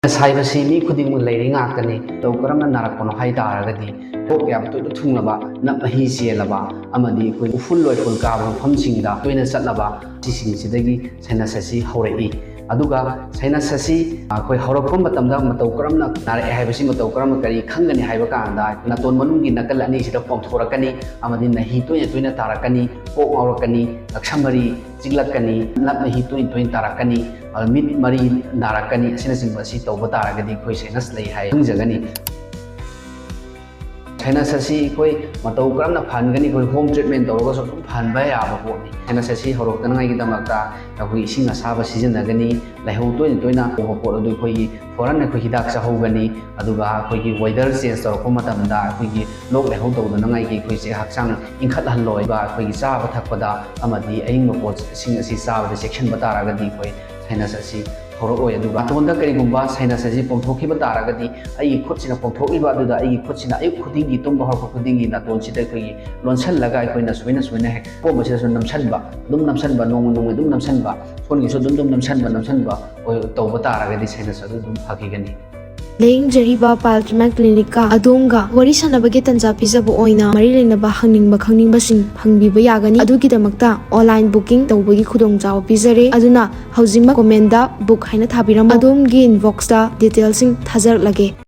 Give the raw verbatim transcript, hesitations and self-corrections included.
Sinus ꯍꯥꯏꯕꯁꯤ ꯃꯤ ꯈꯨꯗꯤꯡꯃꯛ ꯂꯩꯔꯤ ꯉꯥꯛꯇꯅꯤ꯫ ꯃꯇꯧ ꯀꯔꯝꯅ ꯅꯥꯔꯛꯄꯅꯣ ꯍꯥꯏ ꯇꯥꯔꯒꯗꯤ, ꯀꯣꯛ ꯌꯥꯝ ꯇꯣꯏꯅ ꯊꯨꯡꯂꯕ, ꯅꯞ ꯃꯍꯤ ꯆꯦꯜꯂꯕ, ꯑꯃꯗꯤ ꯑꯩꯈꯣꯏ ꯎꯐꯨꯜ ꯋꯥꯏꯐꯨꯜ ꯀꯥꯕ ꯃꯐꯝꯁꯤꯡꯗ ꯇꯣꯏꯅ ꯆꯠꯂꯕ, ꯁꯤꯁꯤꯡꯁꯤꯗꯒꯤ sinus ꯑꯁꯤ ꯍꯧꯔꯛꯏ꯫ ꯑꯗꯨꯒ sinus ꯑꯁꯤ ꯑꯩꯈꯣꯏ ꯍꯧꯔꯛꯄ ꯃꯇꯝꯗ ꯃꯇꯧ ꯀꯔꯝꯅ ꯅꯥꯔꯛꯑꯦ ꯍꯥꯏꯕꯁꯤ, ꯃꯇꯧ ꯀꯔꯝꯅ ꯀꯔꯤ ꯈꯪꯒꯅꯤ ꯍꯥꯏꯕ ꯀꯥꯟꯗ, ꯅꯥꯇꯣꯟ ꯃꯅꯨꯡꯒꯤ ꯅꯥꯀꯜ ꯑꯅꯤꯁꯤꯗ ꯄꯣꯝꯊꯣꯔꯛꯀꯅꯤ, ꯑꯃꯗꯤ ꯅꯍꯤ ꯇꯣꯏꯅ ꯇꯣꯏꯅ ꯇꯥꯔꯛꯀꯅꯤ, ꯀꯣꯛ ꯉꯥꯎꯔꯛꯀꯅꯤ, ꯉꯛꯁꯝ ꯃꯔꯤ ꯆꯤꯛꯂꯛꯀꯅꯤ, ꯅꯞ ꯃꯍꯤ ꯇꯣꯏꯅ ꯇꯣꯏꯅ ꯇꯥꯔꯛꯀꯅꯤ, ꯑꯗꯨ ꯃꯤꯠ ꯃꯔꯤ ꯅꯥꯔꯛꯀꯅꯤ, ꯑꯁꯤꯅꯆꯤꯡꯕ ꯑꯁꯤ ꯇꯧꯕ ꯇꯥꯔꯒꯗꯤ ꯑꯩꯈꯣꯏ sinus ꯂꯩ ꯍꯥꯏ ꯈꯪꯖꯒꯅꯤ꯫ Sinus ꯑꯁꯤ ꯑꯩꯈꯣꯏ ꯃꯇꯧ ꯀꯔꯝꯅ ꯐꯍꯟꯒꯅꯤ? ꯑꯩꯈꯣꯏ home treatment ꯇꯧꯔꯒꯁꯨ ꯑꯗꯨꯝ ꯐꯍꯟꯕ ꯌꯥꯕ ꯄꯣꯠꯅꯤ꯫ Sinus ꯑꯁꯤ ꯍꯧꯔꯛꯇꯅꯉꯥꯏꯒꯤꯗꯃꯛꯇ ꯑꯩꯈꯣꯏ ꯏꯁꯤꯡ ꯑꯁꯥꯕ ꯁꯤꯖꯤꯟꯅꯒꯅꯤ, ꯂꯥꯏꯍꯧ ꯇꯣꯏꯅ ꯇꯣꯏꯅ ꯍꯧꯕ ꯄꯣꯠ ꯑꯗꯨ ꯑꯩꯈꯣꯏꯒꯤ ꯐꯣꯔꯟ ꯑꯩꯈꯣꯏ ꯍꯤꯗꯥꯛ ꯆꯥꯍꯧꯒꯅꯤ꯫ ꯑꯗꯨꯒ ꯑꯩꯈꯣꯏꯒꯤ weather change ꯇꯧꯔꯛꯄ ꯃꯇꯝꯗ ꯑꯩꯈꯣꯏꯒꯤ ꯂꯣꯛ ꯂꯥꯏꯍꯧ ꯇꯧꯗꯅꯉꯥꯏꯒꯤ ꯑꯩꯈꯣꯏꯁꯦ ꯍꯛꯆꯥꯡ ꯏꯪꯈꯠꯍꯜꯂꯣꯏꯕ, ꯑꯩꯈꯣꯏꯒꯤ ꯆꯥꯕ ꯊꯛꯄꯗ ꯑꯃꯗꯤ ꯑꯏꯪꯕ ꯄꯣꯠꯁꯤꯡ ꯑꯁꯤ ꯆꯥꯕꯗ ꯆꯦꯛꯁꯤꯟꯕ ꯇꯥꯔꯒꯗꯤ ꯑꯩꯈꯣꯏ sinus ꯑꯁꯤ ꯍꯧꯔꯛꯑꯣꯏ꯫ ꯑꯗꯨꯒ ꯅꯥꯇꯣꯟꯗ ꯀꯔꯤꯒꯨꯝꯕ sinus ꯑꯁꯤ ꯄꯣꯝꯊꯣꯛꯈꯤꯕ ꯇꯥꯔꯒꯗꯤ, ꯑꯩꯒꯤ ꯈꯨꯠꯁꯤꯅ ꯄꯣꯝꯊꯣꯛꯂꯤꯕ ꯑꯗꯨꯗ ꯑꯩꯒꯤ ꯈꯨꯠꯁꯤꯅ ꯑꯌꯨꯛ ꯈꯨꯗꯤꯡꯒꯤ ꯇꯨꯝꯕ ꯍꯧꯔꯛꯄ ꯈꯨꯗꯤꯡꯒꯤ ꯅꯥꯇꯣꯟꯁꯤꯗ ꯑꯩꯈꯣꯏꯒꯤ ꯂꯣꯟꯁꯤꯜꯂꯒ ꯑꯩꯈꯣꯏꯅ ꯁꯨꯃꯥꯏꯅ ꯁꯨꯃꯥꯏꯅ ꯍꯦꯛ ꯄꯣꯝꯕꯁꯤꯗꯁꯨ ꯅꯝꯁꯤꯟꯕ, ꯑꯗꯨꯝ ꯅꯝꯁꯤꯟꯕ, ꯅꯣꯡꯃ ꯅꯣꯡꯃ ꯑꯗꯨꯝ ꯅꯝꯁꯤꯟꯕ, ꯁꯣꯝꯒꯤꯁꯨ ꯑꯗꯨꯝ ꯑꯗꯨꯝ ꯅꯝꯁꯤꯟꯕ, ꯅꯝꯁꯤꯟꯕ ꯑꯣꯏ-, ꯇꯧꯕ ꯇꯥꯔꯒꯗꯤ sinus ꯑꯗꯨ ꯑꯗꯨꯝ ꯐꯈꯤꯒꯅꯤ꯫ ꯂꯥꯌꯦꯡꯖꯔꯤꯕ Paltmac Clinicꯀ ꯑꯗꯣꯝꯒ ꯋꯥꯔꯤ ꯁꯥꯟꯅꯕꯒꯤ ꯇꯥꯟꯖꯥ ꯄꯤꯖꯕ ꯑꯣꯏꯅ ꯃꯔꯤ ꯂꯩꯅꯕ ꯍꯪꯅꯤꯡꯕ ꯈꯪꯅꯤꯡꯕꯁꯤꯡ ꯍꯪꯕꯤꯕ ꯌꯥꯒꯅꯤ꯫ ꯑꯗꯨꯒꯤꯗꯃꯛꯇ online booking ꯇꯧꯕꯒꯤ ꯈꯨꯗꯣꯡꯆꯥꯕ ꯄꯤꯖꯔꯦ꯫ ꯑꯗꯨꯅ ꯍꯧꯖꯤꯛꯃꯛ commentꯇ book ꯍꯥꯏꯅ ꯊꯥꯕꯤꯔꯝꯃꯨ꯫ ꯑꯗꯣꯝꯒꯤ inboxꯇ detailꯁꯤꯡ ꯊꯥꯖꯔꯛꯂꯒꯦ꯫